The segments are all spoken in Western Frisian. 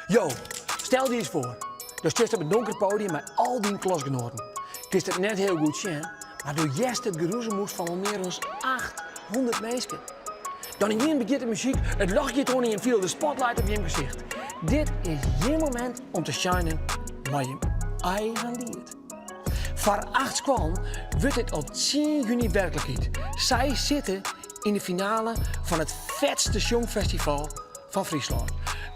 Jo, stel dy ris foar, do stiest op in donker podium mei al dyn klasgenoaten. Kinst it net hiel goed sjen, mar do hearst it gerûzemoes fan wol mear as 800 minsken. Dan ynienen begjint de muzyk, it ljocht giet oan en jim fiele de spotlight op jim gesicht. Dit is jim momint om te shinen mei jim eigen liet. Foar acht skoallen wurdt dit op tsien juny werklikheid. Sy sitte yn de finale fan it fetste sjongfestival fan Fryslân.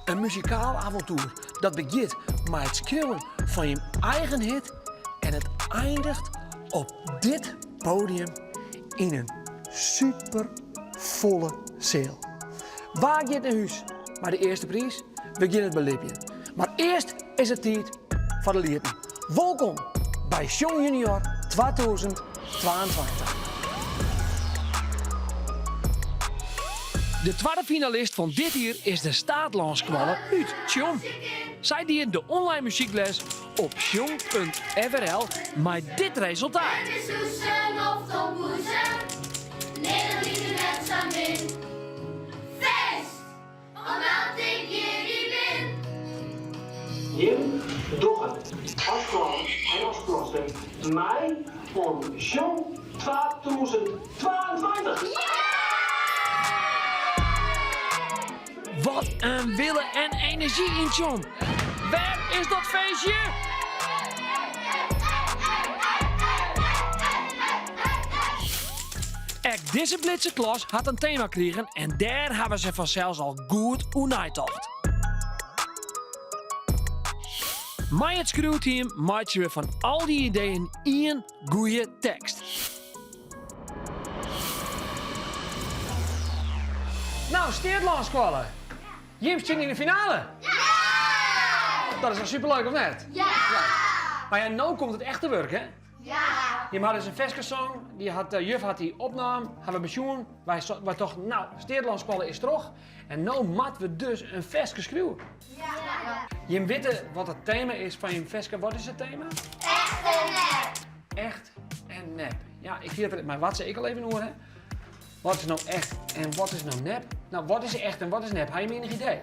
In muzikaal avontoer dat begjint mei it skriuwen fan jim eigen hit en it eindiget op dit podium yn in superfolle seal. Wa giet nei hús mei de earste priis? We gean it belibjen. Mar earst is it tiid foar de lieten. Wolkom by Sjong Junior 2022. De twadde finalist fan dit jier is de Staatelânskoalle út Tsjom. Sy dienen de online muzykles op sjong.frl mei dit resultaat. Omdat ik hjir bin. Jim dogge as skoalle en as klasse mei oan Sjong 2022! Wat in wille en enerzjy yn Tsjom! Wêr is dat feestje? Ek dizze blitse klas hat in tema krigen en dêr hawwe se fansels al goed oer neitocht. Mei it skriuwteam meitsje we fan al dy ideeën ien goeie tekst. Nou, Steatlânskoalle, jim stean yn de finale! Ja! Dat is al superleuk, of net? Ja! Mar ja, no komt it echte wurk, hè? Ja! Jim ha dus in ferske song, dy hat, eh, juf hat dy opnaam, ha we besjoen. Wy, wy tochten, nou, Steatlânskoalle is troch. En no moatte we dus in ferske skriuwe. Ja! Jim witte wat it tema is fan jim ferske. Wat is it tema? Echt en nep. Echt en nep. Ja, ik hie it der mei Watse ek al even oer, hè. Wat is no echt en wat is no nep? Nou, wat is echt en wat is nep? Ha jim ienich idee?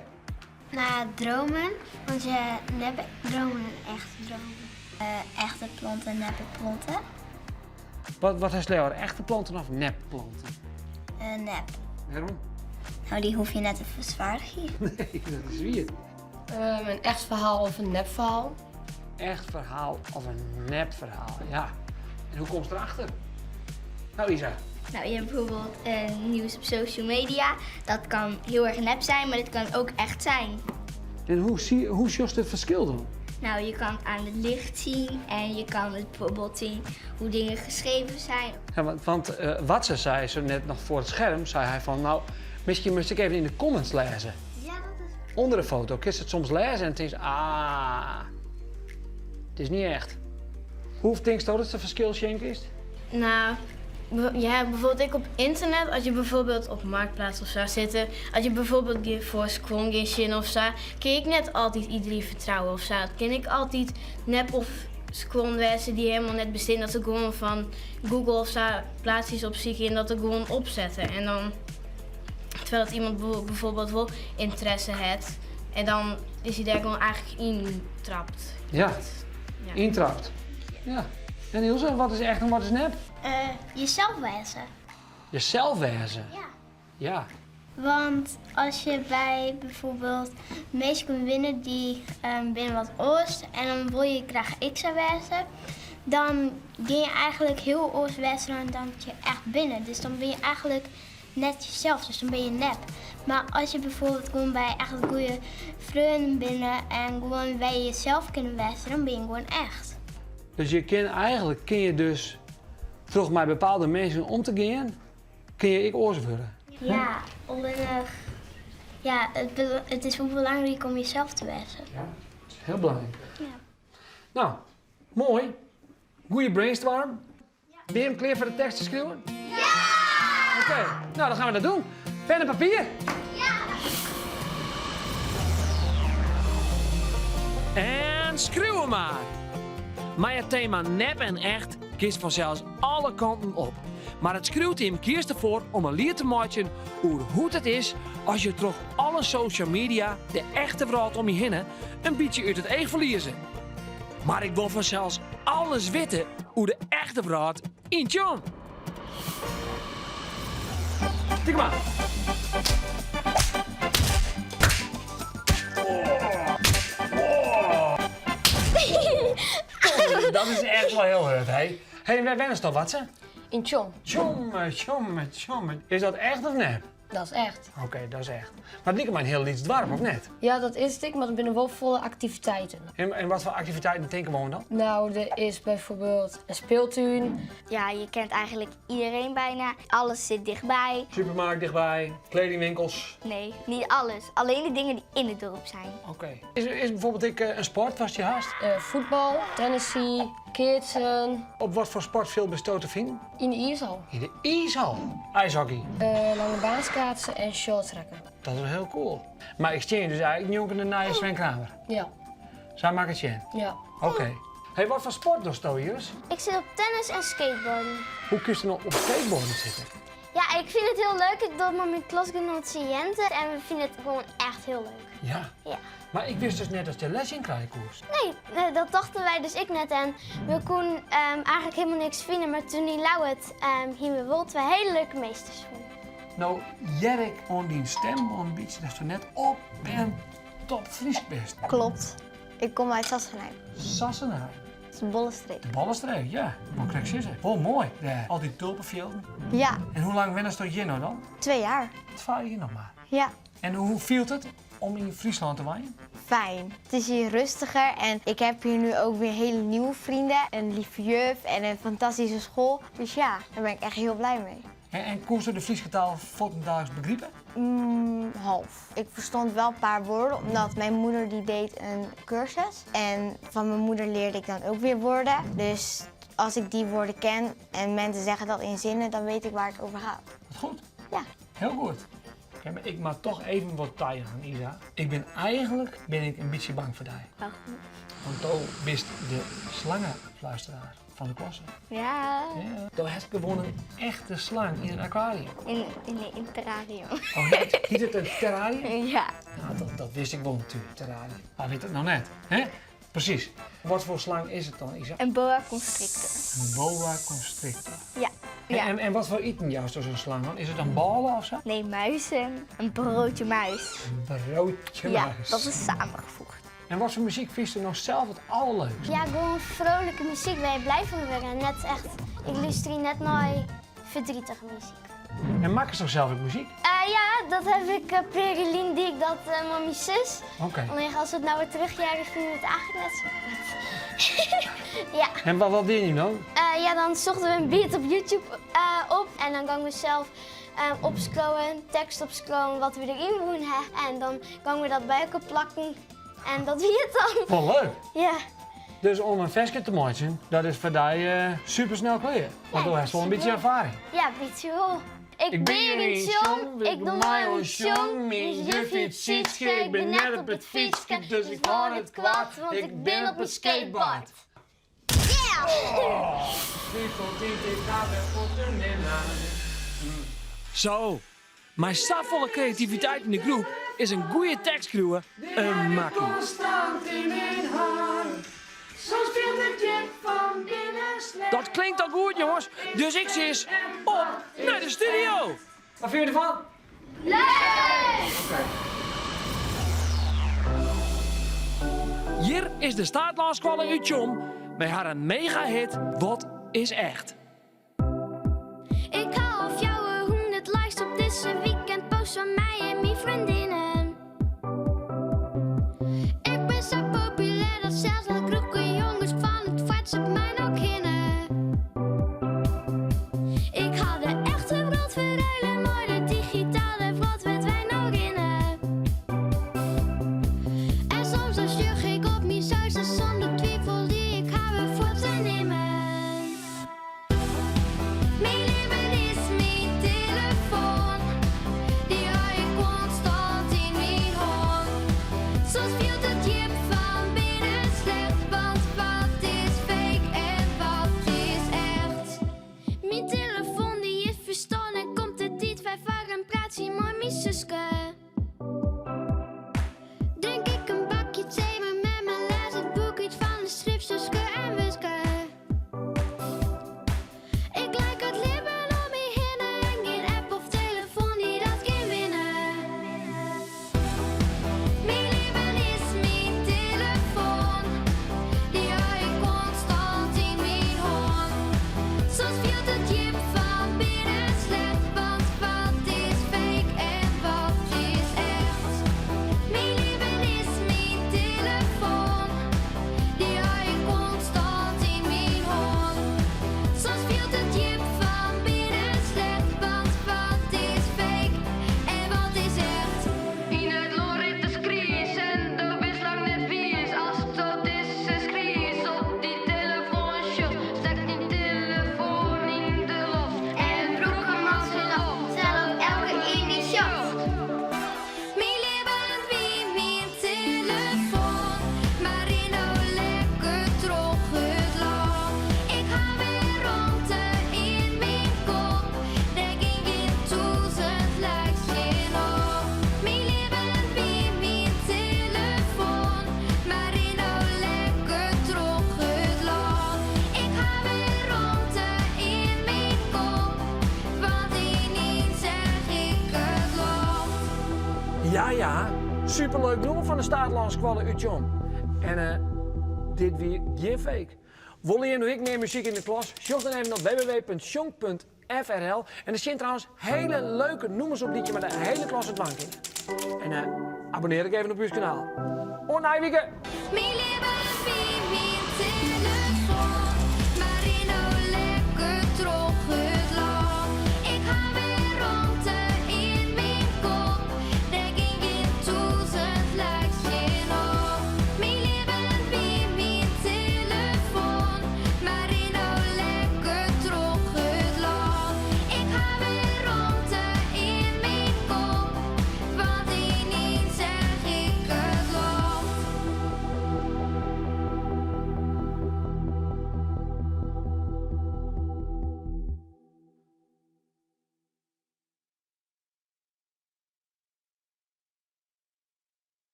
Nou, dromen, want je neppe dromen en echte dromen. Echte planten, neppe planten. Wat, wat hast leaver, echte planten of nepplanten? Nep. Wêrom? Nou, dy hoef je net te fersoargjen. Nee, dat is wier. In echt ferhaal of in nepferhaal? Echt ferhaal of in nepferhaal, ja. En hoe komst derachter? Nou, Isa. Nou, je hebt bijvoorbeeld nieuws op social media. Dat kan heel erg nep zijn, maar het kan ook echt zijn. En hoe, zie, hoe sjochst it ferskil dan? Nou, je kan het aan het licht zien en je kan het bijvoorbeeld zien hoe dingen geschreven zijn. Ja, want, want uh, wat ze zei zo net nog voor het scherm, zei hij van, nou, misschien moest ik even in de comments lezen. Ja, dat is... Onder de foto kun je het soms lezen en het is, ah, het is niet echt. Hoe tinkst dat het ferskil sjen kinst? Nou, ja, bijvoorbeeld ik op internet, as je bijvoorbeeld op Marktplaats of sa sitte, as je bijvoorbeeld foar skuon gean sjen of sa, kin ik net altyd iderien fertrouwe of sa. It kin ek altyd nep of skuon wêze dy't helemaal net bestean, dat se gewoan fan Google of sa plaatsjes opsykje en dat der gewoan opsette. En dan, terwijl dat iemand bijvoorbeeld wol ynteresse hat en dan is hy dêr gewoan eigentlik yntrapt. Ja, yntrapt. Ja. En Ilse, wat is echt en wat is nep? Jesels wêze. Jesels wêze? Ja. Ja. Want as je by bijvoorbeeld minsken binne dy't binne wat oars en dan wol je graach ek sa wêze, dan gean je eigentlik hiel oars wêze dan dat je echt binne. Dus dan bin je eigentlik net jesels, dus dan bin je nep. Mar as je bijvoorbeeld gewoan by echt goede freonen binne en gewoan by jesels kinne wêze, dan bin je gewoan echt. Dus je kin eigentlik kin je dus troch mei bepaalde minsken om te gean, kin je ek oars wurde. Ja, allinnich ja, it, it is wol belangryk om jesels te wêzen. Ja, dat is hiel belangryk. Ja. Nou, moai. Goeie brainstorm. Binne jim klear foar de tekst te skriuwen? Ja! Oké, nou dan gaan we dat doen. Pen en papier? Ja! En skriuwe mar! Mei it tema nep en echt kinst fansels alle kanten op. Mar it skriuwteam kiest derfoar om in liet te meitsjen oer hoe't it is as je troch alle social media de echte wrâld om je hinne in bytsje út it each ferlieze. Mar ik wol fansels alles witte oer de echte wrâld yn Tsjom. Tik mar. Dat is echt wel heel hurd, hè? Hey, wêr wennest dan, Watse? Yn Tsjom. Tsjomme, tsjomme, tsjomme. Is dat echt of nep? Dat is echt. Oké, dat is echt. Mar it liket my in hiel lyts doarp, of net? Ja, dat is it ek, mar der binne wol folle aktiviteiten. En, en wat foar aktiviteiten tinke we oan dan? Nou, der is byfoarbyld in speeltún. Ja, je kent eigenlijk iedereen bijna. Alles zit dichtbij. Supermarkt dichtby, kledingwinkels. Nee, niet alles. Alleen de dingen die in het dorp zijn. Oké. Is, is bijvoorbeeld ek in sport watst hjir hast? Fuotbal, tennisje, keatsen. Op wat foar sportfjild bisto te finen? Yn de iishal. Yn de iishal? IJshockey? Langebaanskaatsen en shorttracken. Dat is wel hiel cool. Mar ik stean dus eigentlik njonken de nije Sven Kramer. Ja. Sa moat ik it sjen? Ja. Oké. Hey, wat foar sport dochsto, Iris? Ik sit op tennis en skateboarden. Hoe kinst no op skateboarden sitte? Ja, ik vind het heel leuk. Ik doe het met mijn klasgenootje Jente en we vinden het gewoon echt heel leuk. Ja? Ja. Mar ik wist dus net dat je les yn krije koest. Nee, dat dachten wij dus ek net. En we koenen eigenlijk helemaal niks vinden, maar toen die Lauwert hienen we wol twee hele leuke meesters fûn. No hear ik oan dyn stim wol in bytsje datsto net op en top Frysk bist. Klopt. Ik kom uit Sassenheim. Sassenheim? Dat is de Bollenstreek. De Bollenstreek, ja. Wol krekt sizze. Wol moai dêr, al dy tulpefjilden. Ja. En hoe lang wennesto hjir no dan? 2 jaar. 2 jier noch mar? Ja. En hoe fielt it om yn Fryslân te wenjen? Fijn. Het is hier rustiger en ik heb hier nu ook weer hele nieuwe vrienden. Een lieve juf en een fantastische school. Dus ja, daar ben ik echt heel blij mee. En koest de Fryske taal fuortendaliks begripe? Half. Ik verstond wel een paar woorden, omdat mijn moeder die deed een cursus. En van mijn moeder leerde ik dan ook weer woorden. Dus als ik die woorden ken en mensen zeggen dat in zinnen, dan weet ik waar het over gaat. Wat goed. Ja. Heel goed. Oké, maar ik moat toch even wat tajaan, Isa. Ik bin eigenlijk bin ik in bytsje bang foar dy. Waarom? Want do bist de slangenfluisteraar fan de klasse. Ja. Ja. Do hast gewoan in echte slang yn in akwarium. In een terrarium. Oh, hjit it in terrarium? Ja. Nou, dat wist ik wol natuerlik, terrarium. Mar wit it noch net, hè? Presys. Wat foar slang is it dan, Isa? In boa constrictor. In boa constrictor. Ja. En, en, en wat foar iten jousto sa'n slang dan? Is it dan bôle of sa? Nee, muizen. Een broodje muis. Een broodje Ja, muis. dat is samengevoegd. En wat foar muzyk fynsto no sels it allerleukst? Ja, gewoan frolike muzyk wêr't je blij fan wurde. En net echt, ik lústerje net nei verdrietige muzyk. En makkesto sels ek muzyk? Ja, dat heb ik pear die ik dat mei myn sus. Oké. Allinnich as we it no wer terughearre, fine we it eigentlik net sa goed. Ja. En wat diene jim dan? Ja, dan sochten we in beat op YouTube op en dan gongen we sels opskriuwen, tekst opskriuwen wat we deryn woene ha. En dan gongen we dat by elkoar plakken en dat wie it dan. Wat leuk! Ja. Dus om in ferske te meitsjen, dat is foar dy supersnel klear. Want do hast wol in bytsje erfaring. Ja, bytsje wol. Ik bin hjir yn Tsjom, ik doe mei oan Sjong. Myn juf hjit Sietske, ik bin net op it fytske, dus ik hâld it koart, want ik bin op in skateboard. Yeah! Zo, mei safolle kreativiteit yn de groep is in goede tekst skriuwe in makkie. Dat klinkt al goed, jongens, dus ik sis op nei de studio! Wat fine je derfan? Leuk! Hjir is de Staatelânskoalle út Tsjom mei harren megahit Wat is echt? Ik ha al 400 likes op dizze weekendpost fan my en myn freondinnen. Ik bin sa populêr dat sels dat groepke jonges fan it fuortset my no kinne. Ik ha de echte wrâld ferruile mei de digitale wrâld wêr't wy no rinne. En soms dan sjoch ik op myn socials sûnder twifel die ik ha wer fuort te nimmen. Myn libben is myn telefoan. Dy ha ik. Superleuk nûmer fan de Staatelânskoalle út Tsjom. En eh, dit wie gjin fake. Wolle jim no ek mear muzyk yn de klas? Sjoch dan even op www.sjong.frl. En der stean trouwens hele leuke nûmers op dy't je mei de hele klasse dwaan kinne. En eh, abonnear ek even op ús kanaal. Oant nije wike! Myn libben.